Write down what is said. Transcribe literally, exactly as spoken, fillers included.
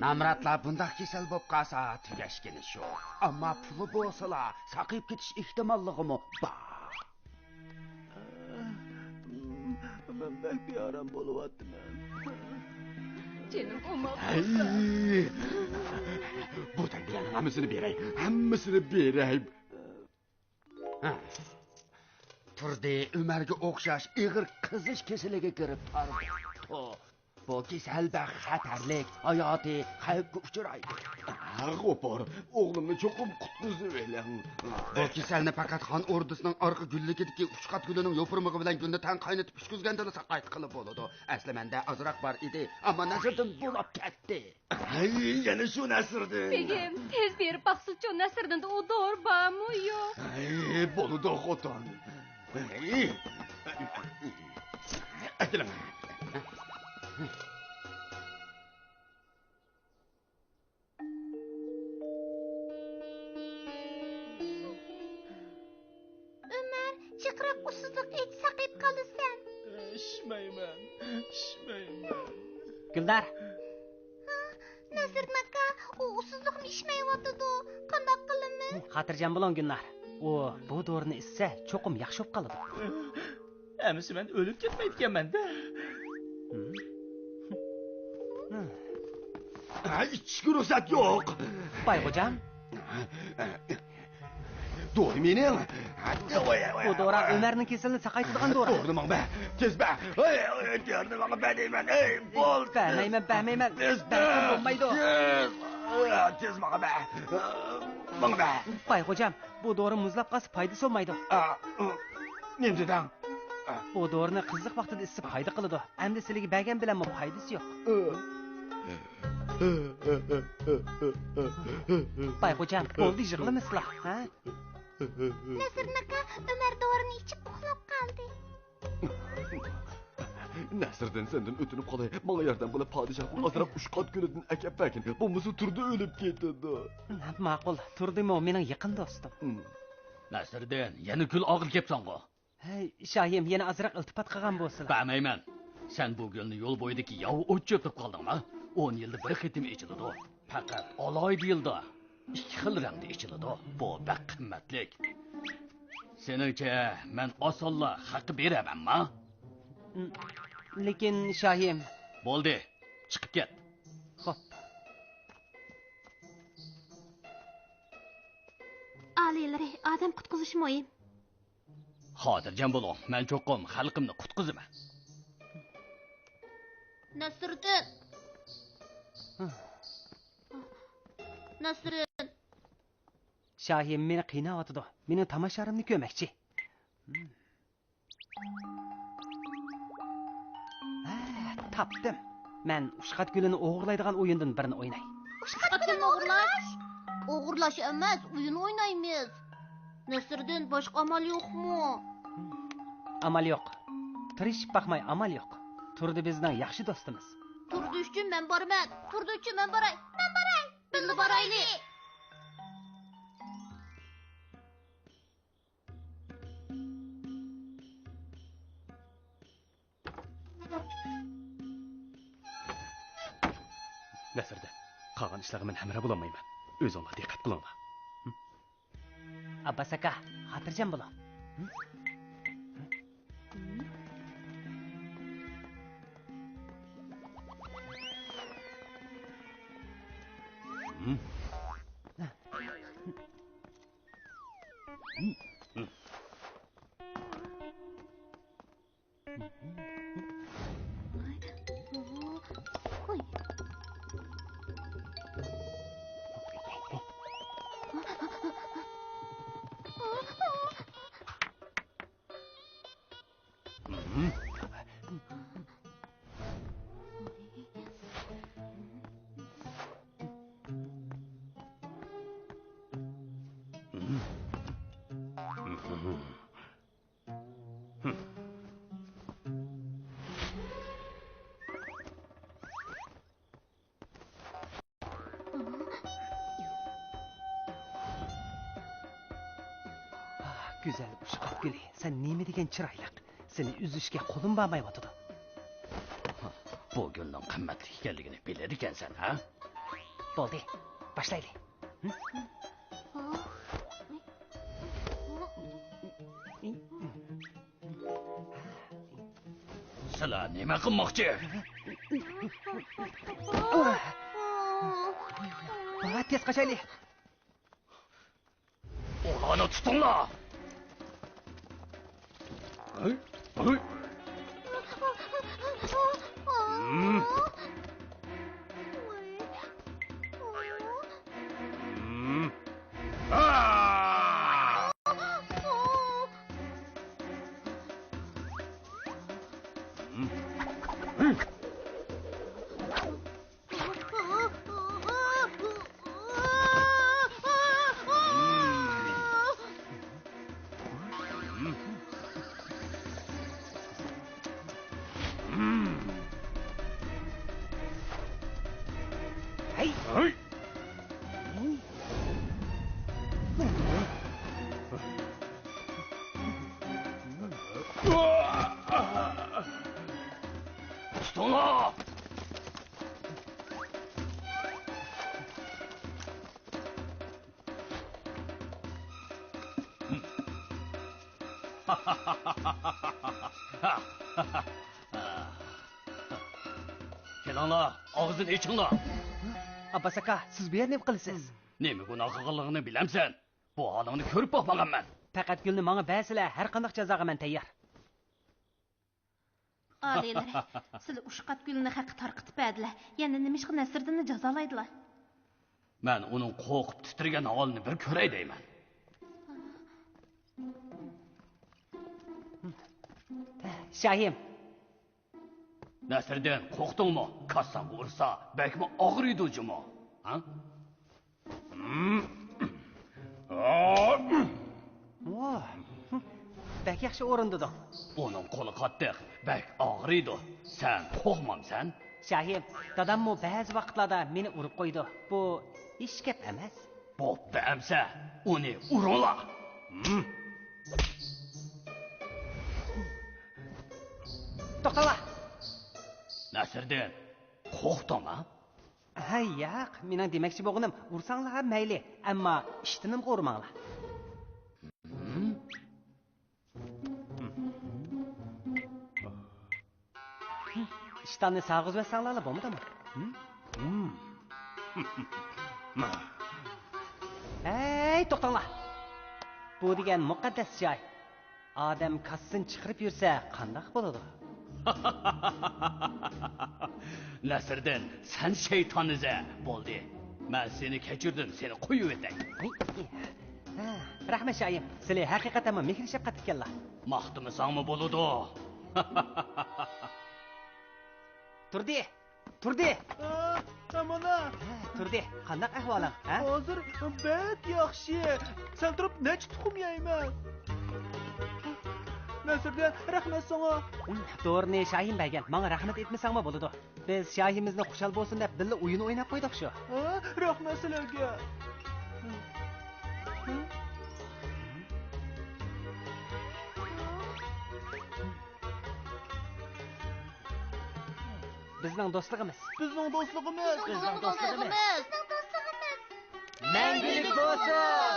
نامراتلار بۇنداق كېسەل بولۇپ قالسا، تۈگەشكىنى شۇ. ئەمما پۇلى بولسىلا، ساقىيىپ كېتىش ئېھتىماللىقىمۇ بار. مەن بەك بىئارام بولۇۋاتىمەن. جېنىم ئوماق بولسا. ھەي! بۇ تەڭگىلەرنىڭ ھەممىسىنى بېرەي، ھەممىسىنى بېرەي. ھە. تۇردى ئۆمەرگە ئوخشاش ئېغىر قىزىش كېسىلىگە گىرىپتار بوپتۇ. بۇ كېسەل بەك خەتەرلىك، ھاياتى خەۋپكە ئۇچرايدۇ. ھە، غوپۇر، ئوغلۇمنى چوقۇم قۇتقۇزۇۋېلىڭ. بۇ كېسەلنى پەقەت خان ئوردىسىنىڭ ئارقا گۈللۈكىدىكى ئۇشقات گۈلىنىڭ يوپۇرمىقى بىلەن گۈلنى تەڭ قاينىتىپ ئۈشكۈزگەندىلا ساقايتقىلى بولىدۇ. ئەسلى مەندە ئازراق بار ئىدى، ئەمما نەسىردىن بۇلاپ كەتتى. ھەي، يەنە شۇ نەسىردىن. بېگىم، تېز بېرىپ باقسىلىچۇ، نەسىردىندە ئۇ دورا بارمۇ يوق؟ ھەي، بولىدۇ، خوتۇن. ھەي. ئەكېلىڭ. ئۆمەر، جىقراق ئۇسسۇزلۇق ئىچ، ساقىيىپ قالىسەن. ئىچمەيمەن، ئىچمەيمەن. گۈلنار. ھا، نەسىردىن ئاكا، ئۇ ئۇسسۇزلۇقنى ئىچمەيۋاتىدۇ. قانداق قىلىمىز؟ خاتىرجەم بولۇڭ، گۈلنار. ئۇ بۇ دورىنى ئىچسە، چوقۇم ياخشى بولۇپ قالىدۇ. ئەمىسە مەن ئۆلۈپ كەتمەيدىكەنمەن-دە. ھە، ئىچىشكە رۇخسەت يوق. بايغوجام. دورا مېنىڭ. بۇ دورا ئۆمەرنىڭ كېسىلىنى ساقايتىدىغان دورا. دورىنى ماڭا بەر. تېز بەر. ھەي، ھەي، دورىنى ماڭا بەر دەيمەن. ھەي، بول. بەرمەيمەن، بەرمەيمەن. تېز بەر. بولمايدۇ. تېز. تېز ماڭا بەر. ماڭا بەر. بايغوجام، بۇ دورا مۇزلاپ قالسا پايدىسى بولمايدۇ. ئا، ئۇ، نېمە دېدىڭ؟ بۇ دورىنى قىزىق ۋاقتىدا ئىچسە پايدا قىلىدۇ. ئەمدى سىلىگە بەرگەن بىلەنمۇ پايدىسى يوق. بايغوجام، بولدى، يىغلىمىسىلا، ھە؟ نەسىردىن ئاكا، ئۆمەر دورىنى ئىچىپ ئۇخلاپ قالدى. نەسىردىن، سەندىن ئۆتۈنۈپ قالاي، ماڭا ياردەم قىلىپ، پادىشاھتىن ئازراق ئۇشقات گۈلىدىن ئەكەپ بەرگىن، بولمىسا تۇردى ئۆلۈپ كېتىدۇ. ماقۇل، تۇردىمۇ مېنىڭ يېقىن دوستۇم. نەسىردىن، يەنە گۈل ئالغىلى كەپسەنغۇ؟ ھەي، شاھىم، يەنە ئازراق ئىلتىپات قىلغان بولسىلا. بەرمەيمەن. سەن بۇ گۈلنى يول بويىدىكى ياۋا ئوتچە ئۆپۈپ قالدىڭما؟ ئون يىلدا بىر قېتىم ئېچىلىدۇ. پەقەت ئالاھىدە يىلدا ئىككى خىل رەڭدە ئېچىلىدۇ. بۇ بەك قىممەتلىك. سېنىڭچە مەن ئاسانلا خەققە بېرەمەنما؟ لېكىن، شاھىم. بولدى، چىقىپ كەت. خوپ. ئالىيلىرى، ئادەم قۇتقۇزۇش مۇھىم. خاتىرجەم بولۇڭ، مەن چوقۇم خەلقىمنى قۇتقۇزىمەن. نەسىردىن! نەسىردىن! شاھىم مېنى قىيناۋاتىدۇ. مېنىڭ تاماشارىمنى كۆرمەكچى. ھە، تاپتىم. مەن ئۇشقات گۈلىنى ئوغرىلايدىغان ئويۇندىن بىرنى ئويناي. ئۇشقات گۈلىنى ئوغرىلاش؟ ئوغرىلاش ئەمەس، ئويۇن ئوينايمىز. نەسىردىن، باشقا ئامال يوقمۇ؟ ئامال يوق. تىرىشىپ باقماي ئامال يوق. تۇردى بىزنىڭ ياخشى دوستىمىز. تۇردى ئۈچۈن مەن بارىمەن. تۇردى ئۈچۈن مەن باراي. مەن باراي. بىللە بارايلى. نەسىردىن، قالغان ئىشلارغا مەن ھەمراھ بولالمايمەن. ئۆزۈڭلار دىققەت قىلىڭلار. ئابباس ئاكا، خاتىرجەم بولۇڭ. ئاھ، گۈزەل ئۇشقات گۈلى، سەن نېمە دېگەن چىرايلىق. سېنى ئۈزۈشكە قولۇم بارمايۋاتىدۇ. بۇ گۈلنىڭ قىممەتلىك ئىكەنلىكىنى بىلىدىكەنسەن، ھە؟ بولدى، باشلايلى. سىلەر نېمە قىلماقچى؟ تېز قاچايلى. ئۇلارنى تۇتۇڭلار! ھەي! تۇتۇڭلار! كېلىڭلار، ئاغزىنى ئېچىڭلار. ئابباس ئاكا، سىز بۇ يەردە نېمە قىلىسىز؟ نېمە گۇناھ قىلغانلىقىنى بىلەمسەن؟ بۇ ھالىڭنى كۆرۈپ باقمىغانمەن. پەقەت گۈلنى ماڭا بەرسىلە، ھەر قانداق جازاغا مەن تەييار. ئالىيلىرى، سىلى ئۇشقات گۈلنى خەققە تارقىتىپ بەردىلە. يەنە نېمىشقا نەسىردىننى جازالايدىلا؟ مەن ئۇنىڭ قورقۇپ تىترىگەن ھالىنى بىر كۆرەي دەيمەن. شاھىم. نەسىردىن، قورقتۇڭمۇ؟ كاسساڭغا ئۇرسا، بەكمۇ ئاغرىيدۇ جۇمۇ. ھە؟ ۋاھ، بەك ياخشى ئورۇندىدىڭ. ئۇنىڭ قولى قاتتىق، بەك ئاغرىيدۇ. سەن قورقمامسەن؟ شاھىم، داداممۇ بەزى ۋاقىتلاردا مېنى ئۇرۇپ قويىدۇ. بۇ ھېچ گەپ ئەمەس. بوپتۇ ئەمسە، ئۇنى ئۇرۇڭلار. توختاڭلار! نەسىردىن، قورقتۇڭما؟ ھەي، ياق، مېنىڭ دېمەكچى بولغىنىم، ئۇرساڭلار مەيلى، ئەمما ئىشتىنىمغا ئۇرماڭلار. ئىشتاننى ساغىزىۋەتسەڭلارلا بولمىدىمۇ؟ ھەي، توختاڭلار! بۇ دېگەن مۇقەددەس جاي. ئادەم كاسسىنى چىقىرىپ يۈرسە قانداق بولىدۇ؟ نەسىردىن، سەن شەيتان ئىزە. بولدى، مەن سېنى كەچۈردۈم، سېنى قويۇۋېتەي. ھە، رەھمەت شاھىم، سىلى ھەقىقەتەنمۇ مېھرى شەپقەتلىككەنلا. ماختىمىساڭمۇ بولىدۇ. تۇردى! تۇردى! ھە، مانا. ھە، تۇردى، قانداق ئەھۋالىڭ، ھە؟ ھازىر بەك ياخشى. سەن تۇرۇپ نەچچە تۇخۇم يەيمەن. نەسىردىن، رەھمەت ساڭا. ھىم، دورىنى شاھىم بەرگەن، ماڭا رەھمەت ئېيتمىساڭمۇ بولىدۇ. بىز شاھىمىزنى خۇشال بولسۇن دەپ بىللە ئويۇن ئويناپ قويدۇق شۇ. ھە، رەھمەت سىلەرگە. بىزنىڭ دوستلۇقىمىز. بىزنىڭ دوستلۇقىمىز. بىزنىڭ دوستلۇقىمىز. مەڭگۈلۈك بولسۇن!